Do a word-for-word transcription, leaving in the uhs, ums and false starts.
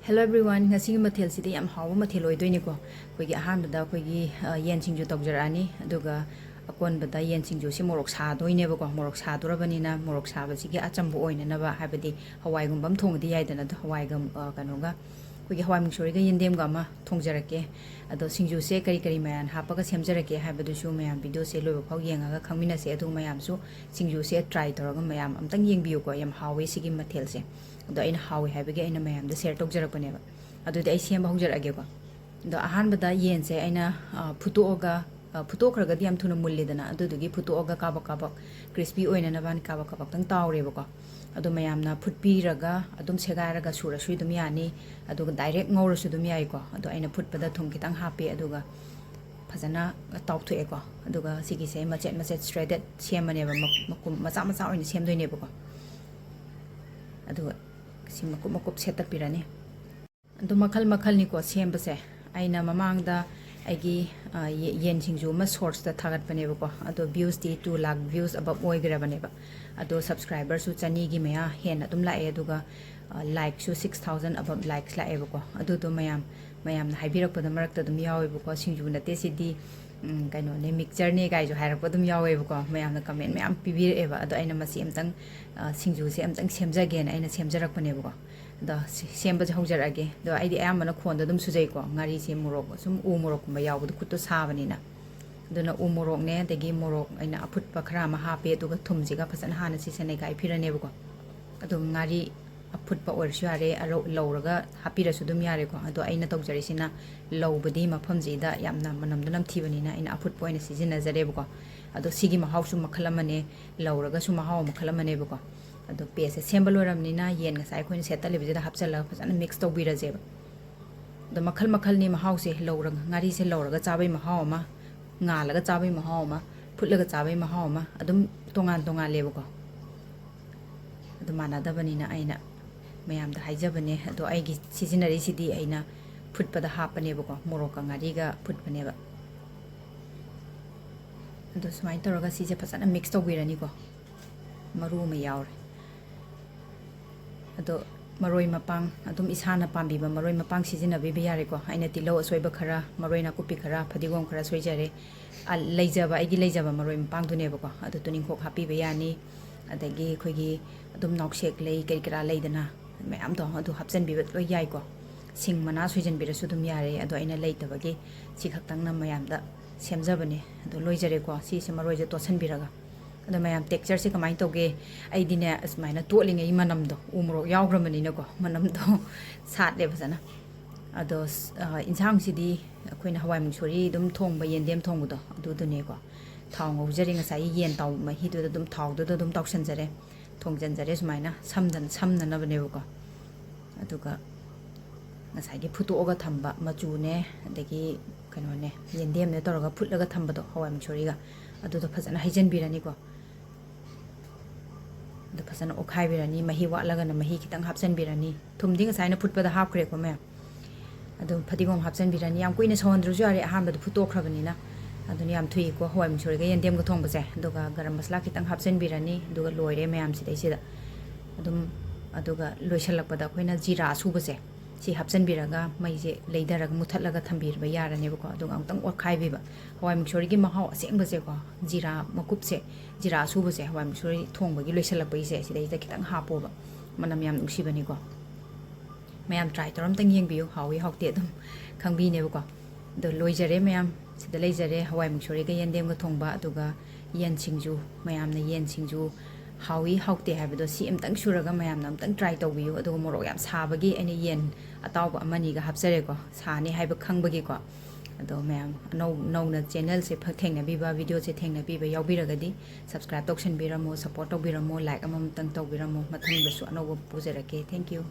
Hello everyone, ꯉꯁꯤꯒꯤ ꯃꯊꯦꯜꯁꯤꯗꯤ ꯌꯥꯝ ꯍꯥꯎꯕ ꯃꯊꯦꯜ ꯑꯣꯏꯗꯣꯏꯅꯤꯀꯣ꯫ ꯑꯩꯈꯣꯏꯒꯤ ꯑꯍꯥꯟꯕꯗ ꯑꯩꯈꯣꯏꯒꯤ, ꯑ, ꯌꯦꯟ ꯁꯤꯡꯖꯨ ꯇꯧꯖꯔꯛꯑꯅꯤ, ꯑꯗꯨꯒ ꯑꯀꯣꯟꯕꯗ ꯌꯦꯟ ꯁꯤꯡꯖꯨꯁꯤ ꯃꯣꯔꯣꯛ ꯁꯥꯗꯣꯏꯅꯦꯕꯀꯣ꯫ ꯃꯣꯔꯣꯛ ꯁꯥꯗꯣꯔꯕꯅꯤꯅ ꯃꯣꯔꯣꯛ ꯁꯥꯕꯁꯤꯒꯤ ꯑꯆꯝꯕ ꯑꯣꯏꯅꯅꯕ, ꯍꯥꯏꯕꯗꯤ ꯍꯋꯥꯏꯒꯨꯝꯕ ꯑꯃ ꯊꯣꯡꯉꯗꯤ ꯌꯥꯏꯗꯅ, ꯑꯗꯣ ꯍꯋꯥꯏꯒ, ꯑ, ꯀꯩꯅꯣꯒ, ꯑꯩꯈꯣꯏꯒꯤ ꯍꯋꯥꯏ ꯃꯨꯛꯁꯣꯔꯤꯒ ꯌꯦꯟꯗꯦꯝꯒ ꯑꯃ ꯊꯣꯡꯖꯔꯛꯀꯦ꯫ ꯑꯗꯣ ꯁꯤꯡꯖꯨꯁꯦ ꯀꯔꯤ ꯀꯔꯤ ꯃꯌꯥꯝ ꯍꯥꯞꯄꯒ ꯁꯦꯝꯖꯔꯛꯀꯦ ꯍꯥꯏꯕꯗꯨꯁꯨ ꯃꯌꯥꯝ videoꯁꯦ ꯂꯣꯏꯕ ꯐꯥꯎ ꯌꯦꯡꯉꯒ ꯈꯪꯃꯤꯟꯅꯁꯦ꯫ ꯑꯗꯨꯒ ꯃꯌꯥꯝꯁꯨ ꯁꯤꯡꯖꯨꯁꯦ try ꯇꯧꯔꯒ ꯃꯌꯥꯝ ꯑꯝꯇꯪ ꯌꯦꯡꯕꯤꯌꯨꯀꯣ꯫ ꯌꯥꯝ ꯍꯥꯎꯋꯦ ꯁꯤꯒꯤ ꯃꯊꯦꯜꯁꯦ꯫ ꯑꯗꯣ ꯑꯩꯅ ꯍꯥꯎꯋꯦ ꯍꯥꯏꯕꯒꯤ ꯑꯩꯅ ꯃꯌꯥꯝꯗ share ꯇꯧꯖꯔꯛꯄꯅꯦꯕ꯫ ꯑꯗꯨꯗꯤ ꯑꯩ ꯁꯦꯝꯕ ꯍꯧꯖꯔꯛꯑꯒꯦꯀꯣ꯫ ꯑꯗꯣ ꯑꯍꯥꯟꯕꯗ ꯌꯦꯟꯁꯦ ꯑꯩꯅ, ꯑ, ꯐꯨꯠꯇꯣꯛꯑꯒ, ꯑ, ꯐꯨꯠꯇꯣꯛꯈ꯭ꯔꯒꯗꯤ ꯌꯥꯝ ꯊꯨꯅ ꯃꯨꯜꯂꯤꯗꯅ, ꯑꯗꯨꯗꯨꯒꯤ ꯐꯨꯠꯇꯣꯛꯑꯒ ꯀꯥꯕꯛ ꯀꯥꯕꯛ crispy ꯑꯣꯏꯅꯅꯕꯅ ꯀꯥꯕꯛ ꯀꯥꯕꯛꯇꯪ ꯇꯥꯎꯔꯦꯕꯀꯣ꯫ ꯑꯗꯣ ꯃꯌꯥꯝꯅ ꯐꯨꯠꯄꯤꯔꯒ ꯑꯗꯨꯝ ꯁꯦꯒꯥꯏꯔꯒ ꯁꯨꯔꯁꯨ ꯑꯗꯨꯝ ꯌꯥꯅꯤ, ꯑꯗꯨꯒ direct ꯉꯧꯔꯁꯨ ꯑꯗꯨꯝ ꯌꯥꯏꯀꯣ꯫ ꯑꯗꯣ ꯑꯩꯅ ꯐꯨꯠꯄꯗ ꯊꯨꯝ ꯈꯤꯇꯪ ꯍꯥꯞꯄꯦ, ꯑꯗꯨꯒ ꯐꯖꯅ ꯇꯥꯎꯊꯣꯛꯑꯦꯀꯣ꯫ ꯑꯗꯨꯒ ꯁꯤꯒꯤꯁꯦ ꯃꯆꯦꯠ ꯃꯆꯦꯠ shredded ꯁꯦꯝꯃꯅꯦꯕ, ꯃꯛ-, ꯃꯀꯨꯝ ꯃꯆꯥ ꯃꯆꯥ ꯑꯣꯏꯅ ꯁꯦꯝꯗꯣꯏꯅꯦꯕꯀꯣ꯫ ꯑꯗꯨꯒ ꯁꯤ ꯃꯀꯨꯞ ꯃꯀꯨꯞ ꯁꯦꯠꯇꯠꯄꯤꯔꯅꯤ꯫ ꯑꯗꯣ ꯃꯈꯜ ꯃꯈꯜꯅꯤꯀꯣ ꯁꯦꯝꯕꯁꯦ꯫ ꯑꯩꯅ ꯃꯃꯥꯡꯗ ꯑꯩꯒꯤ, ꯑ, ꯌꯦ-, ꯌꯦꯟ ꯁꯤꯡꯖꯨ ꯑꯃ shortsꯇ ꯊꯥꯒꯠꯄꯅꯦꯕꯀꯣ꯫ ꯑꯗꯣ viewsꯇꯤ two lakh views above ꯑꯣꯏꯈ꯭ꯔꯕꯅꯦꯕ꯫ ꯑꯗꯣ subscriberꯁꯨ ꯆꯅꯤꯒꯤ ꯃꯌꯥ ꯍꯦꯟꯅ ꯑꯗꯨꯝ ꯂꯥꯛꯑꯦ, ꯑꯗꯨꯒ, ꯑ, likeꯁꯨ six thousand above likes ꯂꯥꯛꯑꯦꯕꯀꯣ꯫ ꯑꯗꯨꯗꯣ ꯃꯌꯥꯝ, ꯃꯌꯥꯝꯅ ꯍꯥꯏꯕꯤꯔꯛꯄꯗ ꯃꯔꯛꯇ ꯑꯗꯨꯝ ꯌꯥꯎꯋꯦꯕꯀꯣ, "ꯁꯤꯡꯖꯨ ꯅꯠꯇꯦ ꯁꯤꯗꯤ, ꯎꯝ, ꯀꯩꯅꯣꯅꯦ, mixtureꯅꯦ" ꯀꯥꯏꯁꯨ ꯍꯥꯏꯔꯛꯄ ꯑꯗꯨꯝ ꯌꯥꯎꯋꯦꯕꯀꯣ꯫ ꯃꯌꯥꯝꯅ comment ꯃꯌꯥꯝ ꯄꯤꯕꯤꯔꯛꯑꯦꯕ꯫ ꯑꯗꯣ ꯑꯩꯅ ꯃꯁꯤ ꯑꯝꯇꯪ, ꯑ, ꯁꯤꯡꯖꯨꯁꯦ ꯑꯝꯇꯪ ꯁꯦꯝꯖꯒꯦꯅ ꯑꯩꯅ ꯁꯦꯝꯖꯔꯛꯄꯅꯦꯕꯀꯣ꯫ ꯑꯗꯣ ꯁꯤ-, ꯁꯦꯝꯕꯁꯦ ꯍꯧꯖꯔꯛꯑꯒꯦ꯫ ꯑꯗꯣ ꯑꯩꯗꯤ ꯑꯌꯥꯝꯕꯅ ꯈꯣꯟꯗ ꯑꯗꯨꯝ ꯁꯨꯖꯩꯀꯣ꯫ ꯉꯥꯔꯤꯁꯦ ꯃꯣꯔꯣꯛ, ꯁꯨꯝ ꯎ ꯃꯣꯔꯣꯛꯀꯨꯝꯕ ꯌꯥꯎꯕꯗꯣ ꯈꯨꯠꯇꯣ ꯁꯥꯕꯅꯤꯅ꯫ ꯑꯗꯨꯅ ꯎ ꯃꯣꯔꯣꯛꯅꯦ, ꯑꯗꯒꯤ ꯃꯣꯔꯣꯛ ꯑꯩꯅ ꯑꯐꯨꯠꯄ ꯈꯔ ꯑꯃ ꯍꯥꯞꯄꯦ, ꯑꯗꯨꯒ ꯊꯨꯝꯁꯤꯒ ꯐꯖꯅ ꯍꯥꯟꯅ ꯁꯤꯁꯦ ꯅꯩꯒꯥꯏ ꯄꯤꯔꯅꯦꯕꯀꯣ꯫ ꯑꯗꯨꯒ ꯉꯥꯔꯤ ꯑꯐꯨꯠꯄ ꯑꯣꯏꯔꯁꯨ ꯌꯥꯔꯦ, ꯑꯔꯧ-, ꯂꯧꯔꯒ ꯍꯥꯞꯄꯤꯔꯁꯨ ꯑꯗꯨꯝ ꯌꯥꯔꯦꯀꯣ꯫ ꯑꯗꯣ ꯑꯩꯅ ꯇꯧꯖꯔꯤꯁꯤꯅ ꯂꯧꯕꯗꯤ ꯃꯐꯝꯁꯤꯗ ꯌꯥꯝꯅ ꯃꯅꯝꯗꯣ ꯅꯝꯊꯤꯕꯅꯤꯅ ꯑꯩꯅ ꯑꯐꯨꯠꯄ ꯑꯣꯏꯅ ꯁꯤꯖꯤꯟꯅꯖꯔꯦꯕꯀꯣ꯫ ꯑꯗꯣ ꯁꯤꯒꯤ ꯃꯍꯥꯎꯁꯨ ꯃꯈꯜ ꯑꯃꯅꯦ, ꯂꯧꯔꯒꯁꯨ ꯃꯍꯥꯎ ꯃꯈꯜ ꯑꯃꯅꯦꯕꯀꯣ꯫ ꯑꯗꯣ pasteꯁꯦ ꯁꯦꯝꯕ ꯂꯣꯏꯔꯕꯅꯤꯅ ꯌꯦꯟ ꯉꯁꯥꯏ ꯑꯩꯈꯣꯏꯅ ꯁꯦꯠꯇꯠꯂꯤꯕꯁꯤꯗ ꯍꯥꯞꯆꯤꯜꯂꯒ ꯐꯖꯅ mix ꯇꯧꯕꯤꯔꯁꯦꯕ꯫ ꯑꯗꯣ ꯃꯈꯜ ꯃꯈꯜꯅꯤ ꯃꯍꯥꯎꯁꯦ, ꯂꯧꯔꯒ, ꯉꯥꯔꯤꯁꯦ ꯂꯧꯔꯒ ꯆꯥꯕꯩ ꯃꯍꯥꯎ ꯑꯃ, ꯉꯥꯜꯂꯒ ꯆꯥꯕꯩ ꯃꯍꯥꯎ ꯑꯃ, ꯐꯨꯠꯂꯒ ꯆꯥꯕꯩ ꯃꯍꯥꯎ ꯑꯃ, ꯑꯗꯨꯝ ꯇꯣꯉꯥꯟ ꯇꯣꯉꯥꯜꯂꯦꯕꯀꯣ꯫ ꯑꯗꯨ ꯃꯥꯟꯅꯗꯕꯅꯤꯅ ꯑꯩꯅ ꯃꯌꯥꯝꯗ ꯍꯥꯏꯖꯕꯅꯦ꯫ ꯑꯗꯣ ꯑꯩꯒꯤ ꯁꯤꯖꯤꯟꯅꯔꯤꯁꯤꯗꯤ ꯑꯩꯅ ꯐꯨꯠꯄꯗ ꯍꯥꯞꯄꯅꯦꯕꯀꯣ, ꯃꯣꯔꯣꯛꯀ ꯉꯥꯔꯤꯒ ꯐꯨꯠꯄꯅꯦꯕ꯫ ꯑꯗꯣ ꯁꯨꯃꯥꯏꯅ ꯇꯧꯔꯒ ꯁꯤꯁꯦ ꯐꯖꯅ mix ꯇꯧꯕꯤꯔꯅꯤꯀꯣ꯫ ꯃꯔꯨ ꯑꯃ ꯌꯥꯎꯔꯦ꯫ ꯑꯗꯣ ꯃꯔꯣꯏ ꯃꯄꯥꯡ ꯑꯗꯨꯝ ꯏꯁꯥꯅ ꯄꯥꯝꯕꯤꯕ ꯃꯔꯣꯏ ꯃꯄꯥꯡ ꯁꯤꯖꯤꯟꯅꯕꯤꯕ ꯌꯥꯔꯦꯀꯣ꯫ ꯑꯩꯅ ꯇꯤꯜꯍꯧ ꯑꯁꯣꯏꯕ ꯈꯔ, ꯃꯔꯣꯏ ꯅꯥꯀꯨꯞꯄꯤ ꯈꯔ, ꯐꯗꯤꯒꯣꯝ ꯈꯔ ꯁꯣꯏꯖꯔꯦ꯫ ꯑ, ꯂꯩꯖꯕ, ꯑꯩꯒꯤ ꯂꯩꯖꯕ ꯃꯔꯣꯏ ꯃꯄꯥꯡꯗꯨꯅꯦꯕꯀꯣ꯫ ꯑꯗꯨ ꯇꯨꯅꯤꯡꯈꯣꯛ ꯍꯥꯞꯄꯤꯕ ꯌꯥꯅꯤ꯫ ꯑꯗꯒꯤ ꯑꯩꯈꯣꯏꯒꯤ ꯑꯗꯨꯝ ꯅꯥꯎꯁꯦꯛ ꯂꯩ ꯀꯔꯤ ꯀꯔꯥ ꯂꯩꯗꯅ, ꯃꯌꯥꯝꯗꯣ ꯑꯗꯨ ꯍꯥꯞꯆꯤꯟꯕꯤꯕ ꯂꯣꯏ ꯌꯥꯏꯀꯣ꯫ ꯁꯤꯡ ꯃꯅꯥ ꯁꯣꯏꯖꯟꯕꯤꯔꯁꯨ ꯑꯗꯨꯝ ꯌꯥꯔꯦ꯫ ꯑꯗꯣ ꯑꯩꯅ ꯂꯩꯇꯕꯒꯤ ꯁꯤ ꯈꯛꯇꯪꯅ ꯃꯌꯥꯝꯗ ꯁꯦꯝꯖꯕꯅꯦ꯫ ꯑꯗꯣ ꯂꯣꯏꯖꯔꯦꯀꯣ꯫ ꯁꯤꯁꯦ ꯃꯔꯣꯏꯁꯦ ꯇꯣꯠꯁꯟꯕꯤꯔꯒ꯫ ꯑꯗꯣ ꯃꯌꯥꯝ, textureꯁꯦ ꯀꯃꯥꯏꯅ ꯇꯧꯒꯦ? ꯑꯩꯗꯤꯅꯦ, ꯑꯁꯨꯃꯥꯏꯅ ꯇꯣꯠꯂꯤꯉꯩ ꯃꯅꯝꯗꯣ, ꯎ ꯃꯣꯔꯣꯛ ꯌꯥꯎꯈ꯭ꯔꯕꯅꯤꯅꯀꯣ, ꯃꯅꯝꯗꯣ ꯁꯥꯠꯂꯦ ꯐꯖꯅ꯫ ꯑꯗꯣ ꯁ-, ꯑ, ꯏꯟꯁꯥꯡꯁꯤꯗꯤ ꯑꯩꯈꯣꯏꯅ ꯍꯋꯥꯏ ꯃꯨꯛꯁꯣꯔꯤ ꯑꯗꯨꯝ ꯊꯣꯡꯕ, ꯌꯦꯟꯗꯦꯝ ꯊꯣꯡꯕꯗꯣ ꯑꯗꯨꯗꯨꯅꯦꯀꯣ꯫ ꯊꯥꯎ ꯉꯧꯖꯔꯦ, ꯉꯁꯥꯏꯒꯤ ꯌꯦꯟ ꯇꯥꯎ ꯃꯍꯤꯗꯨꯗ ꯑꯗꯨꯝ, ꯊꯥꯎꯗꯨꯗ ꯑꯗꯨꯝ ꯇꯥꯎꯁꯟꯖꯔꯦ, ꯊꯣꯡꯖꯟꯖꯔꯦ ꯁꯨꯃꯥꯏꯅ ꯁꯝꯗꯅ-, ꯁꯝꯅꯅꯕꯅꯦꯕꯀꯣ꯫ ꯑꯗꯨꯒ ꯉꯁꯥꯏꯒꯤ ꯐꯨꯠꯇꯣꯛꯑꯒ ꯊꯝꯕ ꯃꯆꯨꯅꯦ, ꯑꯗꯒꯤ ꯀꯩꯅꯣꯅꯦ, ꯌꯦꯟꯗꯦꯝꯅꯦ ꯇꯧꯔꯒ ꯐꯨꯠꯂꯒ ꯊꯝꯕꯗꯣ, ꯍꯋꯥꯏ ꯃꯨꯛꯁꯣꯔꯤꯒ, ꯑꯗꯨꯗꯣ ꯐꯖꯅ ꯍꯩꯖꯟꯕꯤꯔꯅꯤꯀꯣ꯫ ꯑꯗꯨ ꯐꯖꯅ ꯑꯣꯠꯈꯥꯏꯕꯤꯔꯅꯤ꯫ ꯃꯍꯤ ꯋꯥꯠꯂꯒꯅ ꯃꯍꯤ ꯈꯤꯇꯪ ꯍꯥꯞꯆꯟꯕꯤꯔꯅꯤ꯫ ꯊꯨꯝꯗꯤ ꯉꯁꯥꯏꯅ ꯐꯨꯠꯄꯗ ꯍꯥꯞꯈ꯭ꯔꯦꯀꯣ ꯃꯌꯥꯝ꯫ ꯑꯗꯨ ꯐꯗꯤꯒꯣꯝ ꯍꯥꯞꯆꯟꯕꯤꯔꯅꯤ꯫ ꯌꯥꯝ ꯀꯨꯏꯅ ꯁꯧꯍꯟꯗ꯭ꯔꯁꯨ ꯌꯥꯔꯦ, ꯑꯍꯥꯟꯕꯗ ꯐꯨꯠꯇꯣꯛꯈ꯭ꯔꯕꯅꯤꯅ꯫ ꯑꯗꯨꯅ ꯌꯥꯝ ꯊꯨꯏꯀꯣ ꯍꯋꯥꯏ ꯃꯨꯛꯁꯣꯔꯤꯒ ꯌꯦꯟꯗꯦꯝꯒ ꯊꯣꯡꯕꯁꯦ꯫ ꯑꯗꯨꯒ ꯒꯔꯝ ꯃꯁꯂꯥ ꯈꯤꯇꯪ ꯍꯥꯞꯆꯟꯕꯤꯔꯅꯤ꯫ ꯑꯗꯨꯒ ꯂꯣꯏꯔꯦ ꯃꯌꯥꯝ ꯁꯤꯗꯩꯁꯤꯗ꯫ ꯑꯗꯨꯝ, ꯑꯗꯨꯒ ꯂꯣꯏꯁꯤꯜꯂꯛꯄꯗ ꯑꯩꯈꯣꯏꯅ ꯖꯤꯔꯥ ꯑꯁꯨꯕꯁꯦ ꯁꯤ ꯍꯥꯞꯆꯟꯕꯤꯔꯒ ꯃꯩꯁꯦ ꯂꯩꯊꯔꯒ ꯃꯨꯊꯠꯂꯒ ꯊꯝꯕꯤꯕ ꯌꯥꯔꯅꯦꯕꯀꯣ꯫ ꯑꯗꯨꯒ ꯑꯃꯨꯛꯇꯪ ꯑꯣꯠꯈꯥꯏꯕꯤꯕ꯫ ꯍꯋꯥꯏ ꯃꯨꯛꯁꯣꯔꯤꯒꯤ ꯃꯍꯥꯎ ꯑꯁꯦꯡꯕꯁꯦꯀꯣ, ꯖꯤꯔꯥ ꯃꯀꯨꯞꯁꯦ, ꯖꯤꯔꯥ ꯑꯁꯨꯕꯁꯦ ꯍꯋꯥꯏ ꯃꯨꯛꯁꯣꯔꯤ ꯊꯣꯡꯕꯒꯤ ꯂꯣꯏꯁꯤꯜꯂꯛꯄꯒꯤꯁꯦ ꯁꯤꯗꯩꯁꯤꯗ ꯈꯤꯇꯪ ꯍꯥꯞꯄꯣꯕ꯫ ꯃꯅꯝ ꯌꯥꯝ ꯅꯨꯡꯁꯤꯕꯅꯤꯀꯣ꯫ ꯃꯌꯥꯝ try ꯇꯧꯔ ꯑꯝꯇꯪ ꯌꯦꯡꯕꯤꯌꯨ, ꯍꯥꯎꯏ ꯍꯥꯎꯇꯦ ꯑꯗꯨꯝ ꯈꯪꯕꯤꯅꯦꯕꯀꯣ꯫ ꯑꯗꯣ ꯂꯣꯏꯖꯔꯦ ꯃꯌꯥꯝ, ꯁꯤꯗ ꯂꯩꯖꯔꯦ ꯍꯋꯥꯏ ꯃꯨꯛꯁꯣꯔꯤꯒ ꯌꯦꯟꯗꯦꯝꯒ ꯊꯣꯡꯕ, ꯑꯗꯨꯒ ꯌꯦꯟ ꯁꯤꯡꯖꯨ, ꯃꯌꯥꯝꯅ ꯌꯦꯟ ꯁꯤꯡꯖꯨ ꯍꯥꯎꯏ ꯍꯥꯎꯇꯦ ꯍꯥꯏꯕꯗꯣ ꯁꯤ ꯑꯝꯇꯪ ꯁꯨꯔꯒ ꯃꯌꯥꯝꯅ ꯑꯝꯇꯪ try ꯇꯧꯕꯤꯌꯨ꯫ ꯑꯗꯨꯒ ꯃꯣꯔꯣꯛ ꯌꯥꯝ ꯁꯥꯕꯒꯤ ꯑꯩꯅ ꯌꯦꯟ ꯑꯇꯥꯎꯕ ꯑꯃꯅꯤꯒ ꯍꯥꯞꯆꯔꯦꯀꯣ, ꯁꯥꯅꯤ ꯍꯥꯏꯕ ꯈꯪꯕꯒꯤꯀꯣ꯫ ꯑꯗꯣ ꯃꯌꯥꯝ ꯑꯅꯧ-, ꯅꯧꯅ channelꯁꯦ ꯐ-, ꯊꯦꯡꯅꯕꯤꯕ, videoꯁꯦ ꯊꯦꯡꯅꯕꯤꯕ ꯌꯥꯎꯕꯤꯔꯒꯗꯤ subscribe ꯇꯧꯁꯟꯕꯤꯔꯝꯃꯣ, support ꯇꯧꯕꯤꯔꯝꯃꯣ, like ꯑꯃꯃꯝꯇꯪ ꯇꯧꯕꯤꯔꯝꯃꯣ꯫ ꯃꯊꯪꯗꯁꯨ ꯑꯅꯧꯕ ꯄꯨꯖꯔꯛꯀꯦ꯫ Thank you꯫